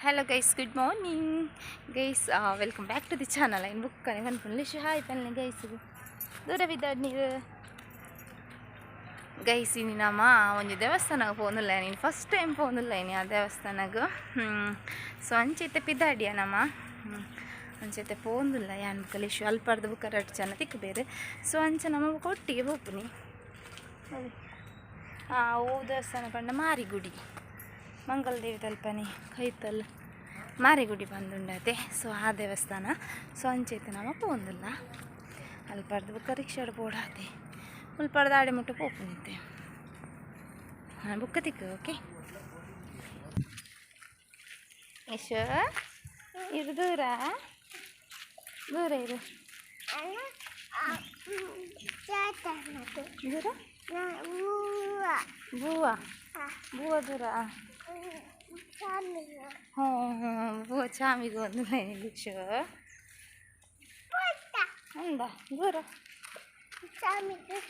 Hello guys, good morning guys, welcome back to the channel. ಇನ್ ಬುಕ್ಕನೆ ಪನ್ಪುಂಡು hi ಪನ್ಲೆ ಗೈಸ್. ದೂರ ನೀರು ಗೈಸ್. ಇನಿ ನಮ ಒಂಜಿ ದೇವಸ್ಥಾನಗ್ ಪೋವೊಂದುಲ್ಲ. ನೀನು ಫಸ್ಟ್ ಟೈಮ್ ಪೋವೊಂದುಲ್ಲ ಇನಿ ಆ ದೇವಸ್ಥಾನಗ್. ಸೊ ಅಂಚ ಇತ್ತೆ ಪಿದಾಡಿಯ ನಮ. ಅಂಚ ಇತ್ತೆ ಪೋವೊಂದುಲ್ಲ ಯಾನ್ ಬೊಕ ಲಿಶು. ಅಲ್ಪರ್ದ್ ಬೊಕ ರಡ್ಡ್ ಜನ ತಿಕ್ಕುಬೆರ್. ಸೊ ಅಂಚ ನಮ ಬೊಕ ಒಟ್ಟಿಗೆ ಪೋಪುನಿ. ಓ ದೇವಸ್ಥಾನ ಪಂಡ ಮಾರಿಗುಡಿ, ಮಂಗಲದೇವಿ ತಲ್ಪನೆ ಕೈತಲ್ ಮಾರಿಗುಡಿ ಬಂದುಂಡತೆ. ಸೊ ಆ ದೇವಸ್ಥಾನ. ಸೊ ಅಂಚ ಇತ್ತೆ ನಮ ಪೋವೊಂದುಲ್ಲ. ಅಲ್ಪರ್ದ್ ಬೊಕ ರಿಕ್ಷಾಡ್ ಪೋಡಾತೆ. ಮುಲ್ಪರ್ದ್ ಆಡೆ ಮುಟ್ಟ ಪೋಪುನಿತ್ತೆ. ಬೊಕ್ಕ ತಿಕ್ಕು. ಓಕೆ ಯಶ್, ಇರು, ದೂರ ದೂರ ಇರು. ದೂರ ಬೂವ ಬೂವ ದೂರ. ಹ್ಞೂ ಹ್ಞೂ, ಬೂವ ಚಾಮಿಗೆ ಒಂದು ಲಿಕ್ಷ ಉಂಡ ದೂರ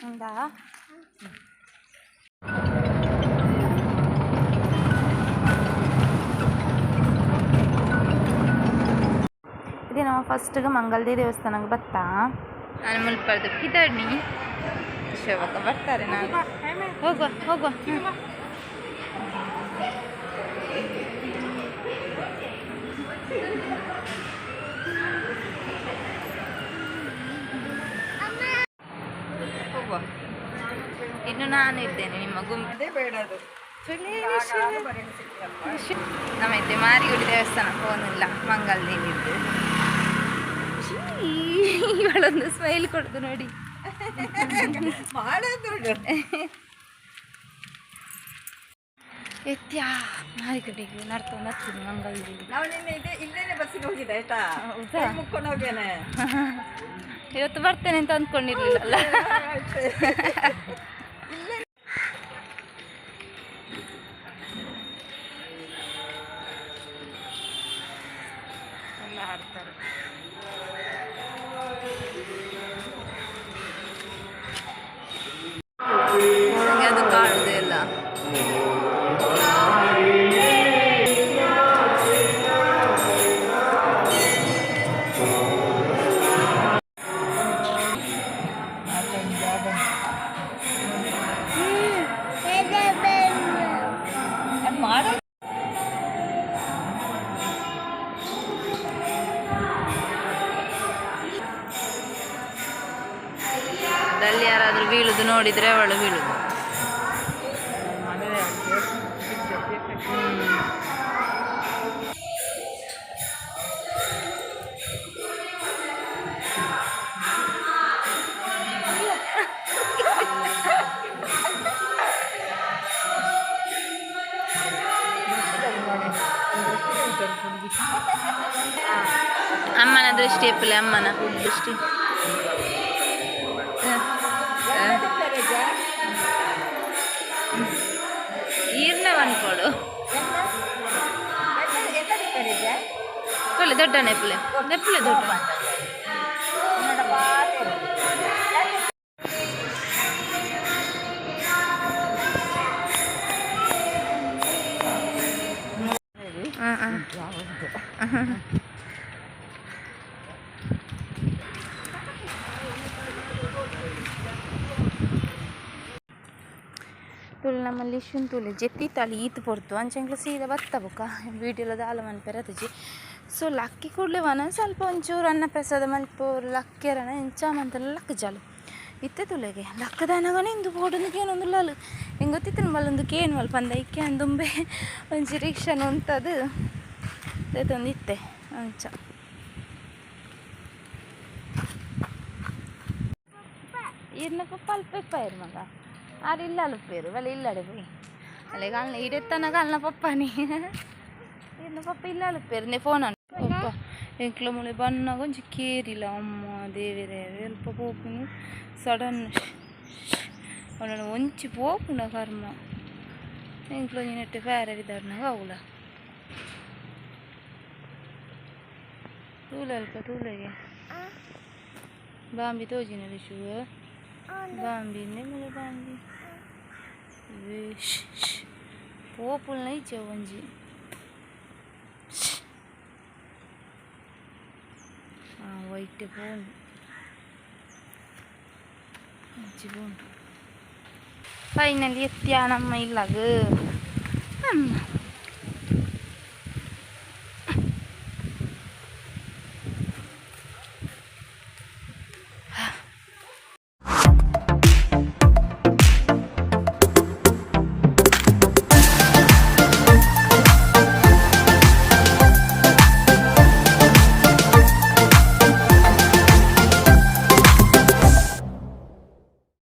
ಉಂಡಾ. ಇದೇ ನಾವು ಫಸ್ಟ್ಗೆ ಮಂಗಲದೇವಿ ದೇವಸ್ಥಾನಕ್ಕೆ ಬತ್ತಾ. ನಾನು ಮುಲ್ಪರ್ದು ಪಿದಡ್ನಿ ಶಿವಕ ಬರ್ತಾರೆ. ನಾನು ಹೋಗುವ ಹೋಗುವ. ಹೋಗುವ. ಇನ್ನು ನಾನು ಇದ್ದೇನೆ ನಿಮ್ಮ ಗುಂಪು. ಅದೇ ಬೇಡ ಅದು. ನಮ್ಮೈತೆ ಮಾರಿಗುಡಿ ದೇವಸ್ಥಾನ ಹೋನಿಲ್ಲ ಮಂಗಲದೇವಿದ್ದು. ಇವಳೊಂದು ಸ್ಮೈಲ್ ಕೊಡುದು ನೋಡಿ. ಮಾಡೋದು. ಎತ್ಯಾ ಮಾರಿಗುಡಿಗೆ ನಡ್ಕೊಂಡು ಹತ್ತಿದ್ದು ಮಂಗಲದೇವಿ. ನಾವು ನಿನ್ನೆ ಇದೆ ಇಲ್ಲೇನೆ ಬಸ್ಸಿಗೆ ಹೋಗಿದ್ದೆ, ಆಯ್ತಾ? ಹೌದಾ? ಕೈ ಮುಕ್ಕೊಂಡು ಹೋಗ್ಯಾನೆ. ಇವತ್ತು ಬರ್ತೇನೆ ಅಂತ ಅಂದ್ಕೊಂಡಿರ್ಲಿಲ್ಲಲ್ಲ. ಇಲ್ಲೇ. ಎಲ್ಲ ಹಾಡ್ತಾರೆ. ನನಗೆ ಅದು ಕಾಣುದೇ ಇಲ್ಲ. ಮಾಡೋ. ಅಲ್ಲಿ ಯಾರಾದರೂ ಬೀಳುದು ನೋಡಿದ್ರೆ ಅವಳು ಬೀಳುದು. ಅಮ್ಮನ ದೃಷ್ಟಿ ಎಪ್ಪಲೆ, ಅಮ್ಮನ ದೃಷ್ಟಿ. ಈರ್ನ ಅನ್ಕೊಡು ಪುಲೆ ದೊಡ್ಡ ನೆಪ್ಪಲೆ ನೆಪ್ಪಲೆ ದೊಡ್ಡ. ಹಾಂ ಹಾಂ. ತುಳು ನಮ್ಮಲ್ಲಿ ಶುಂತುಲೆ ಜೆತ್ತಿ ತಾಳಿ ಈತ್ ಪೊರ್ತು ಅಂಚೆಂಗ್ಲ ಸೀದಾ ಬತ್ತ. ಬೊಕ್ಕ ವೀಡಿಯೋಲ ದಾಲ ಮನ್ಪೆರೆ ಆತುಜಿ. ಸೊ ಲಕ್ಕಿ ಕೂಡಲೇ ವನ ಸ್ವಲ್ಪ ಒಂಚೂರು ಅನ್ನ ಪ್ರಸಾದ ಮಲ್ಪು ಲಕ್ಕೆರನ ಎಂಚ ಮಂತಲ ಲಕ್ಕ ಜಾಲು ಇತ್ತೆ ತುಲೆಗೆ ಲಕ್ಕದಾನಗನೆ ಇಂದು ಪೋಡೊಂದು ಕೇನೊಂದುಲ್ಲಾಲು. ಎಂಗ್ ಗೊತ್ತಿತ್ತು ಬಲ್ಲೊಂದು ಕೇನು ಮಲ್ಪ ಅಂದ ಇಕ್ಕೆ ಅಂದುಂಬೆ ಒಂಜಿ ರಿಕ್ಷಾನ ಉಂತದು ಇತ್ತೆ ಅಂಚ. ಈರ್ನ ಪಪ್ಪ ಅಲ್ಪ ಇಪ್ಪಾಯರು ಮಗ ಆರು ಇಲ್ಲ ಅಲ್ಪೇರು ಬಲೆ ಇಲ್ಲಡೆ ಪೋಯಿ ಅಲ್ಲೇ ಅಲ್ನ ಇಡೆತ್ತನಗ ಅಲ್ನ ಪಪ್ಪನಿ. ಈರ್ನ ಪಪ್ಪ ಇಲ್ಲ ಅಲ್ಪೇರು ನೇ ಫೋನ್ ಪಪ್ಪ. ಎಂಕ್ಲ ಮೂಲೆ ಬನ್ನಾಗ ಒಂಜಿ ಕೇರಿಲ್ಲ. ಅಮ್ಮ ದೇವೆರೆ, ಅಲ್ಪ ಪೋಪುನು ಸಡನ್ ಅವನ ಒಂಚಿ ಪೋಪುನ ಕರ್ಮ. ಎಂಕ್ಲ ಒಂಜಿ ನೆಟ್ಟೆ ಬೇರೆ ವಿಧಾನಾಗ ಅವಳ ತೂಲೆ ಅಲ್ಪ ತೂಲೆಗೆ ಬಾಂಬಿ ತೋಜಿನ ವಿಶು ಬಾಂಬಿ ಮೂಲೆ ಬಾಂಬಿ ಪೋಪುಲ್ನ ಇಜ್ಜೆ ಒಂಜಿ. ವೈಟ್ ಪೋಂಡು ಅಂಚಿ ಪೋಂಡು. ಫೈನಲಿ ಎತ್ತಿಯ ನಮ್ಮ ಇಲ್ಲಗ್. ಅಮ್ಮ.